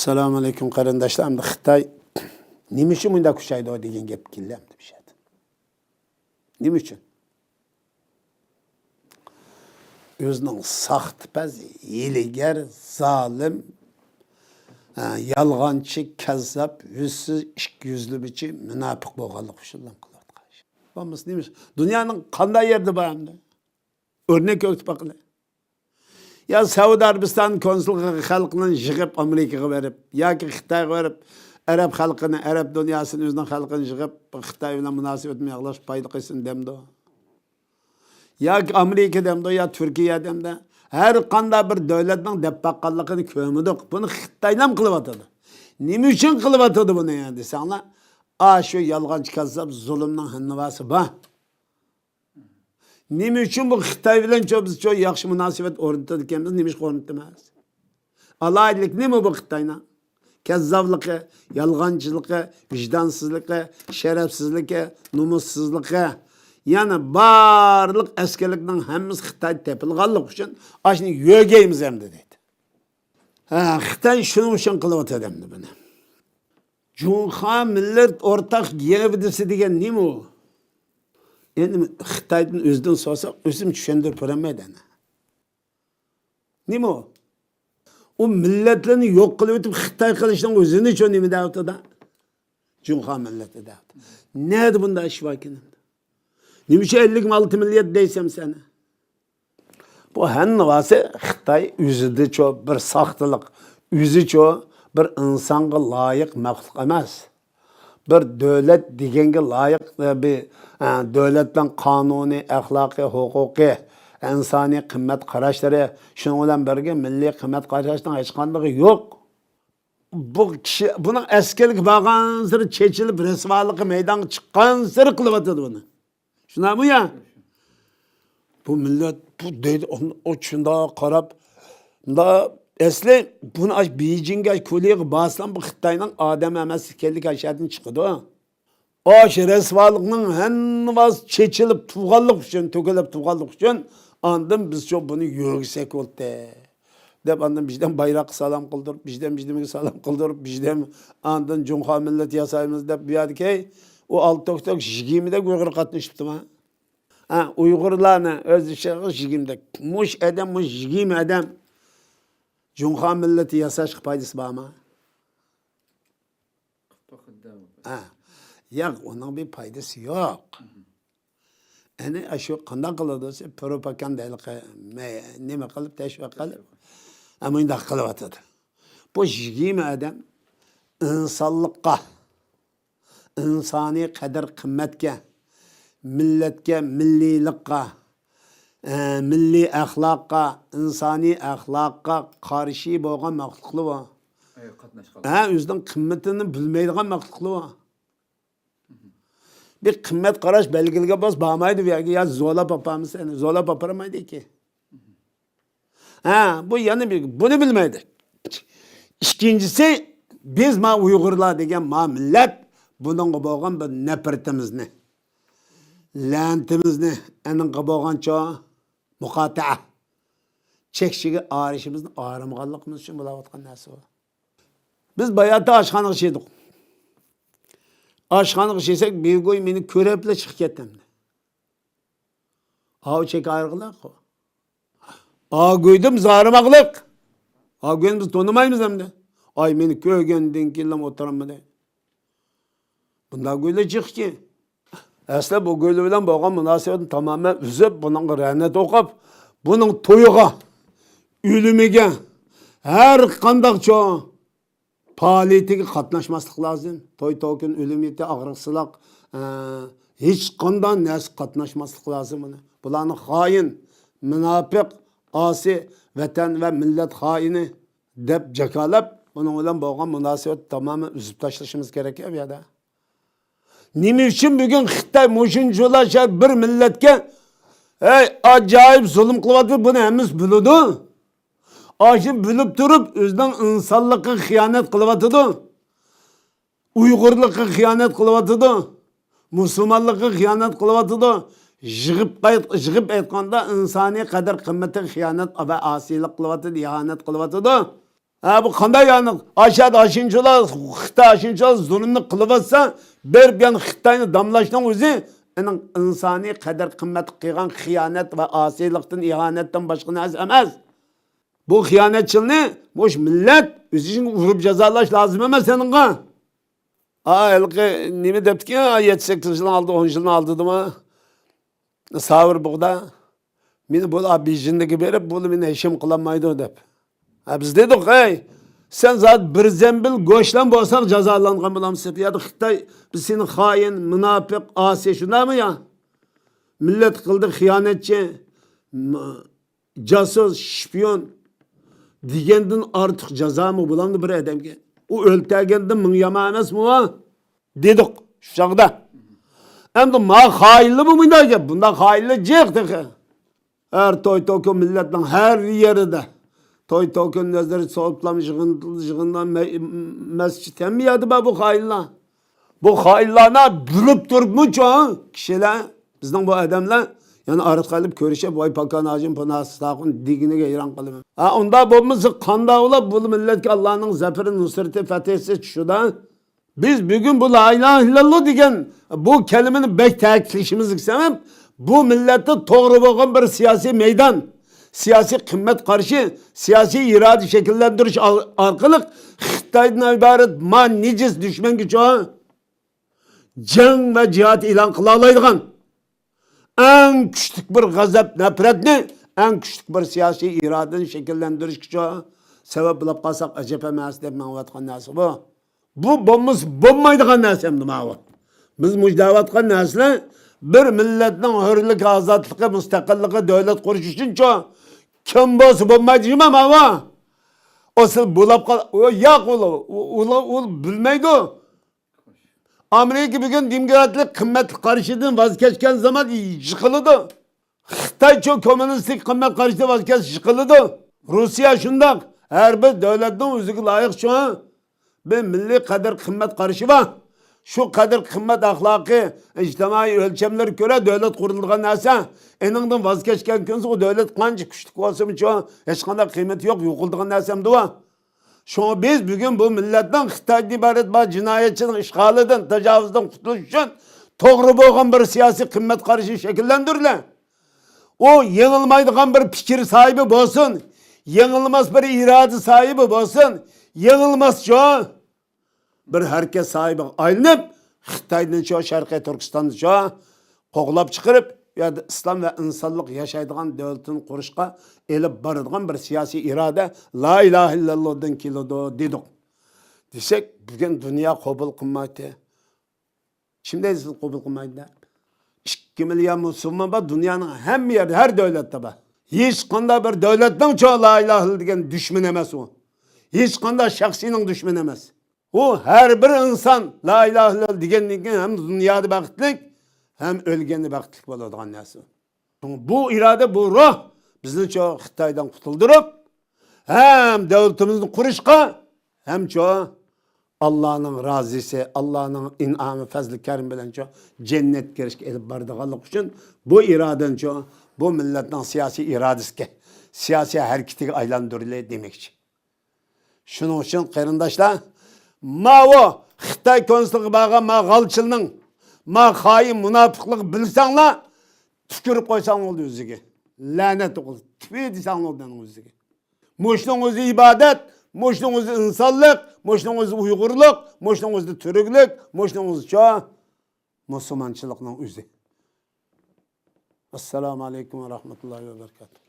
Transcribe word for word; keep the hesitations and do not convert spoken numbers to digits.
ئەسسالامۇئەلەيكۇم قېرىنداشلار، ئەمدى خىتاي نېمە ئۈچۈن مۇنداق كۈچەيدۇ دېگەن گەپكە كېلەي ئەمدى بۇ يەردە. نېمە ئۈچۈن؟ ئۆزىنىڭ ساختىپەز، ھىيلىگەر، زالىم، ھە، يالغانچى، كەززاپ، يۈزسىز، ئىككى يۈزلىمىچى، مۇناپىق بولغانلىقى ئۈچۈن قىلىۋاتقان ئىش. بولمىسا نېمە ئىش؟ دۇنيانىڭ قانداق يېرىدە بار ئەمدى؟ ئۆرنەك كۆرسىتىپ باقىلى. يا سەئۇدى ئەرەبىستان كونسۇللۇقىغا خەلقنى يىغىپ ئامېرىكىغا بېرىپ ياكى خىتايغا بېرىپ، ئەرەب خەلقىنى، ئەرەب دۇنياسىنى، ئۆزىنىڭ خەلقىنى يىغىپ، خىتاي بىلەن مۇناسىۋىتىمنى ياخشىلاش پايدا قىلسۇن دەمدۇ؟ ياكى ئامېرىكا دەمدۇ، يا تۈركىيە دەمدۇ؟ ھەر قانداق بىر دۆلەتنىڭ دەپ باققانلىقىنى كۆرمىدۇق. بۇنى خىتايلام قىلىۋاتىدۇ. نېمە ئۈچۈن قىلىۋاتىدۇ بۇنى دېسەڭلار، ئاشۇ يالغانچى كاززاپ زۇلۇمنىڭ ھەننىۋاسى بار. نېمە ئۈچۈن بۇ خىتاي بىلەن چو بىز چو ياخشى مۇناسىۋەت ئورنىتىدىكەنمىز، نېمە ئىشقا ئورنىتىمىز؟ ئالاھىدىلىك نېمە بۇ خىتاينىڭ؟ كەززاپلىقى، يالغانچىلىقى، ۋىجدانسىزلىقى، شەرەپسىزلىكى، نومۇسسىزلىقى. يەنى بارلىق ئەسكىلىكنىڭ ھەممىسى خىتايدا تېپىلغانلىقى ئۈچۈن ئاشۇنى يۆگەيمىز ئەمدى دەيدۇ. ھە، خىتاي شۇنىڭ ئۈچۈن قىلىۋاتىدۇ ئەمدى بۇنى. جۇڭخۇا مىللەت ئورتاق گەۋدىسى دېگەن نېمە ئۇ؟ ئەمدى خىتايدىن ئۆزىدىن سورىساق، ئۆزىمۇ چۈشەندۈرۈپ بېرەلمەيدۇ ئەنە. نېمە ئۇ؟ ئۇ مىللەتلەرنى يوق قىلىۋېتىپ خىتاي قىلىشنىڭ ئۆزىنىچۇ نېمە دەۋاتىدۇ؟ جۇڭخۇا مىللىتى دەۋاتىدۇ. نەدە بۇنداق ئىش باركىن؟ نېمە ئۈچۈن ئەللىك ئالتە مىليارد دەيسەن سەن؟ بۇ ھەننىۋاسى خىتاي ئۆزىدىچۇ بىر ساختىلىق، ئۆزىچۇ بىر ئىنسانغا لايىق مەخلۇق ئەمەس. بىر دۆلەت دېگەنگە لايىق، ئە، بىر، ئە، دۆلەتنىڭ قانۇنى، ئەخلاقى، ھوقۇقى، ئىنسانىي قىممەت قاراشلىرى، شۇنىڭ بىلەن بىرگە مىللىي قىممەت قاراشنىڭ ھېچقاندىقى يوق. بۇ كىشى، بۇنىڭ ئەسكىلىكى بارغانسېرى چېچىلىپ، رەسۋالىقى مەيدانغا چىققانسېرى قىلىۋاتىدۇ بۇنى. شۇنداقمۇ يا؟ بۇ مىللەت، بۇ دەيدۇ، ئۇ، ئۇ شۇنداق قاراپ، مۇنداق، ئەسلى بۇنى ئاش بېيجىڭگە، كورېيەگە بارسىلا بۇ خىتاينىڭ ئادەم ئەمەس ئىكەنلىكى ئاشۇ يەردىن چىقىدۇ. ئاشۇ رەسۋالىقنىڭ ھەممىسى چېچىلىپ تۇرغانلىق ئۈچۈن، تۆكۈلۈپ تۇرغانلىق ئۈچۈن، ئاندىن بىزچۇ بۇنى يۆگىسەك بولدى. دەپ ئاندىن بىزدىن بايراققا سالام قىلدۇرۇپ، بىزدىن بىزدىنگە سالام قىلدۇرۇپ، بىزدىن ئاندىن جۇڭخۇا مىللىتى ياسايمىز دەپ بۇ يەردىكى ئۇ ئالتە توك توك يىگىرمىدەك ئۇيغۇر قاتنىشىپتىما؟ ھە، ئۇيغۇرلارنى ئۆز ئىچىغا يىگىرمىدەك. مۇش ئادەم، مۇش يىگىرمە ئادەم جۇڭخۇا مىللىتى ياساشقا پايدىسى بارمۇ؟ ھە. ياق، ئۇنىڭ بىر پايدىسى يوق. ئەنە ئاشۇ قانداق قىلىدۇ دېسە، پروپاگاندا ھېلىقى مە-، نېمە قىلىپ، تەشۋىق قىلىپ، ھە، مۇنداق قىلىۋاتىدۇ. بۇ يىگىرمە ئادەم ئىنسانلىققا، ئىنسانىي قەدىر-قىممەتكە، مىللەتكە، مىللىيلىققا، ئە، مىللىي ئەخلاققا، ئىنسانىي ئەخلاققا قارشى بولغان مەخلۇقلار بۇ. ئەي، قاتناشقانلار. ھە، ئۆزىنىڭ قىممىتىنى بىلمەيدىغان مەخلۇقلار بۇ. بىر قىممەت قاراش بەلگىلىگەن بولسا بارمايدۇ بۇ يەرگە، يا زورلاپ ئاپارمىسا، يەنە زورلاپ ئاپارمايدۇ ئىككى. ھە، بۇ يەنە بىر، بۇنى بىلمەيدۇ. ئىككىنچىسى، بىز ما ئۇيغۇرلار دېگەن ما مىللەت بۇنىڭغا بولغان بىر نەپرىتىمىزنى، لەنىتىمىزنى، ئەنىڭغا بولغانچۇ مۇقاتىئە، چەكچىگە ئارىشىمىزنى ئارىمىغانلىقىمىز ئۈچۈن بولاۋاتقان نەرسە بۇ. بىز باياتى ئاشخانىغا چىدۇق. ئاشخانىغا چىسەك، بىگۇي مېنى كۆرۈپلا چىقىپ كەتتى ئەمدى. ئاۋۇ چەك ئايرىغلىق. ئاگۇيدىم زارىماقلىق. ئاگۇينى بىز تونۇمايمىز ئەمدى. ئاي مېنى كۆرگەندىن كېيىنلا ئولتۇرالمىدى. بۇنداق گۇيلار جىقكى. ئەسلى بۇ گۇيلار بىلەن بولغان مۇناسىۋەتنى تامامەن ئۈزۈپ، بۇنىڭغا رەنەت ئوقۇپ، بۇنىڭ تويىغا، ئۆلۈمىگە، ھەر قانداقچۇ پائالىيىتىگە قاتناشماسلىق لازىم. توي، توكۇن، ئۆلۈم يېتى، ئاغرىقسىزلىق، ئە، ھېچقانداق نەرسە قاتناشماسلىق لازىم بۇنى. بۇلارنى خائىن، مۇناپىق، ئاسىي، ۋەتەن ۋە مىللەت خائىنى دەپ جاكالاپ، ئۇنىڭ بىلەن بولغان مۇناسىۋەتنى تامامەن ئۈزۈپ تاشلىشىمىز كېرەك بۇ يەردە. نېمە ئۈچۈن بۈگۈن خىتاي مۇشۇنچىلا شەر بىر مىللەتكە، ھەي، ئاجايىپ زۇلۇم قىلىۋاتىدۇ، بۇنى ھەممىسى بىلىدۇ. ئاشۇ بىلىپ تۇرۇپ ئۆزىنىڭ ئىنسانلىقىغا خىيانەت قىلىۋاتىدۇ. ئۇيغۇرلۇققا خىيانەت قىلىۋاتىدۇ. مۇسۇلمانلىققا خىيانەت قىلىۋاتىدۇ. يىغىپ قايت-، يىغىپ ئېيتقاندا ئىنسانىي قەدىر-قىممىتىگە خىيانەت ۋە ئاسىيلىق قىلىۋاتىدۇ، ئىھانەت قىلىۋاتىدۇ. ھە، بۇ قانداق يەرنى؟ ئاشۇ يەردە ئاشۇنچىلا، خىتاي ئاشۇنچىلا زۇلۇمنى قىلىۋاتسا، بېرىپ يەنە خىتاينى داملاشنىڭ ئۆزى ئېنىڭ ئىنسانىي قەدىر-قىممەتكە قىلغان خىيانەت ۋە ئاسىيلىقتىن، ئىھانەتتىن باشقا نەرسە ئەمەس. بۇ خىيانەتچىلنى مۇشۇ مىللەت ئۆزىنى ئۇرۇپ جازالاش لازىم ئەمەس ئېنىڭغا. ئا، ھېلىقى نېمە دەپتىكەن، يەتتە، سەككىز يىلنىڭ ئالدى، ئون يىلنىڭ ئالدىدىمۇ؟ ساۋۇر بۇغدا، مېنى بۇ بېيجىڭدىكى بېرىپ، بۇ مېنى ھېچنېمە قىلالمايدۇ دەپ. ھە، بىز دېدۇق، ھەي، سەن زادى بىر زەمبىل گۆشلەن بولساڭ جازالانغان بولامسەن؟ يا خىتاي، بىز سېنى خائىن، مۇناپىق، ئاسىي، شۇنداقمۇ يا؟ مىللەت قىلدى خىيانەتچى، م-، جاسۇس، شپىيون دېگەندىن ئارتۇق جازامۇ بولامدۇ بىر ئادەمگە؟ ئۇ ئۆلتۈرگەندىن مىڭ يامان ئەمەسمۇ ئۇ؟ دېدۇق شۇ چاغدا. ئەمدى ما خائىنلىرمۇ مۇنداق گەپ، بۇنداق خائىنلار جىق تېخى. ھەر توي-توكۇن مىللەتنىڭ ھەر يېرىدە. توي-توكۇن نەزىرى سوپلام يىغىن-، يىغىنلار مە-، مەسچىت ھەممە يەردە بار بۇ خائىنلار. بۇ خائىنلارنى بىلىپ تۇرۇپمۇچۇ كىشىلەر، بىزنىڭ بۇ ئادەملەر يەنە ئارقا ئېلىپ كۆرۈشۈپ، ۋاي پاكان ھاجىم، پۇناسى ساقۇن دېگىنىگە ھەيران قالىمەن. ھە، ئۇنداق بولمىسا قانداق بولۇپ بۇ مىللەتكە ئاللانىڭ زەپىرى، نۇسرىتى، فەتھىسى چۈشىدۇ؟ بىز بۈگۈن بۇ لا ئىلاھە ئىللاللا دېگەن بۇ كەلىمىنى بەك تەكىتلىشىمىزگە سەۋەب، بۇ مىللەتتە توغرا بولغان بىر سىياسىي مەيدان، سىياسىي قىممەت قارىشى، سىياسىي ئىرادە شەكىللەندۈرۈش ئار-، ئارقىلىق خىتايدىن ئىبارەت ما نىجىس دۈشمەنگىچۇ جەڭ ۋە جىھاد ئېلان قىلالايدىغان، ئەڭ كۈچلۈك بىر غەزەپ، نەپرەتنى، ئەڭ كۈچلۈك بىر سىياسىي ئىرادىنى شەكىللەندۈرۈشكىچۇ سەۋەب بولۇپ قالساق ئەجەب ئەمەس دەپ مېڭىۋاتقان نەرسە بۇ. بۇ بولمىسا بولمايدىغان نەرسە ئەمدى ماۋۇ. بىز مۇشۇ دەۋاتقان نەرسىلەر بىر مىللەتنىڭ ھۆرلۈك، ئازادلىقى، مۇستەقىللىقى، دۆلەت قۇرۇشى ئۈچۈنچۇ كىم بولسا بولمايدۇ جۇما ماۋۇ. ئۇ سىل بولاپ قال-، ئۇ ياق، ئۇ، ئۇ، ئۇ، ئۇ بىلمەيدۇ. ئامېرىكا بۈگۈن دېموكراتلىق قىممەتلىك قارىشىدىن ۋاز كەچكەن زامان يىقىلىدۇ. خىتايچۇ كوممۇنىستىك قىممەت قارىشىدىن ۋاز كەچ يىقىلىدۇ. روسىيە شۇنداق. ھەر بىر دۆلەتنىڭ ئۆزىگە لايىق شۇ بىر مىللىي قەدىر قىممەت قارىشى بار. شۇ قەدىر قىممەت ئەخلاقىي، ئىجتىمائىي ئۆلچەملەرگە كۆرە دۆلەت قۇرۇلىدىغان نەرسە. ئېنىڭدىن ۋاز كەچكەن كۈنسى ئۇ دۆلەت قانچە كۈچلۈك بولسىمۇ شۇ ھېچقانداق قىممىتى يوق، يوقىلىدىغان نەرسە ئەمدى ئۇ. شۇڭا بىز بۈگۈن بۇ مىللەتنىڭ خىتايدىن ئىبارەت بار جىنايەتچىنىڭ ئىشغالىدىن، تاجاۋۇزدىن قۇتۇلۇش ئۈچۈن توغرا بولغان بىر سىياسىي قىممەت قارىشى شەكىللەندۈرىلە. ئۇ يېڭىلمايدىغان بىر پىكىر ساھىبى بولسۇن، يېڭىلماس بىر ئىرادە ساھىبى بولسۇن، يېڭىلماسچۇ بىر ھەرىكەت ساھىبىغا ئايلىنىپ، خىتايدىنچۇ، شەرقىي تۈركىستاندىچۇ قوغلاپ چىقىرىپ، ئۇ يەردە ئىسلام ۋە ئىنسانلىق ياشايدىغان دۆلىتىنى قۇرۇشقا ئېلىپ بارىدىغان بىر سىياسىي ئىرادە لا ئىلاھە ئىللاللودىن كېلىدۇ دېدۇق. دېسەك، بۈگۈن دۇنيا قوبۇل قىلمايتتى. كىم دەيسىز قوبۇل قىلمايدۇ دەپ؟ ئىككى مىليارد مۇسۇلمان بار دۇنيانىڭ ھەممە يەردە، ھەر دۆلەتتە بار. ھېچقانداق بىر دۆلەتنىڭچۇ لا ئىلاھە ئىللاللا دېگەن دۈشمىنى ئەمەس ئۇ. ھېچقانداق شەخسنىڭ دۈشمىنى ئەمەس. ئۇ ھەر بىر ئىنسان لا ئىلاھە ئىللاللا دېگەندىن كېيىن ھەم دۇنيادا بەختلىك، ھەم ئۆلگەندە بەختلىك بولىدىغان نەرسە. بۇ ئىرادە، بۇ روھ بىزنىچۇ خىتايدىن قۇتۇلدۇرۇپ، ھەم دۆلىتىمىزنى قۇرۇشقا، ھەمچۇ ئاللانىڭ رازىسى، ئاللانىڭ ئىنئامى، پەزلى كەرىمى بىلەنچۇ جەننەتكە كىرىشكە ئېلىپ بارىدىغانلىقى ئۈچۈن بۇ ئىرادىنىچۇ بۇ مىللەتنىڭ سىياسىي ئىرادىسىگە، سىياسىي ھەرىكىتىگە ئايلاندۇرىلى دېمەكچى. شۇنىڭ ئۈچۈن قېرىنداشلار، ماۋۇ خىتاي كونسۇلىغا بارغان ما غالچىلنىڭ، ما خائىن مۇناپىقلىقى بىلسەڭلار، تۈكۈرۈپ قويساڭ بولدى ئۆزىگە. لەنەت ئوقۇسۇن. تۈفى دېسەڭ بولدى ئۇنىڭ ئۆزىگە. مۇشۇنىڭ ئۆزى ئىبادەت، مۇشۇنىڭ ئۆزى ئىنسانلىق، مۇشۇنىڭ ئۆزى ئۇيغۇرلۇق، مۇشۇنىڭ ئۆزى تۈركلۈك، مۇشۇنىڭ ئۆزىچۇ مۇسۇلمانچىلىقنىڭ ئۆزى. ئەسسالامۇ ئەلەيكۇم ۋە رەھمەتۇللاھى ۋە بەرىكاتۇھ.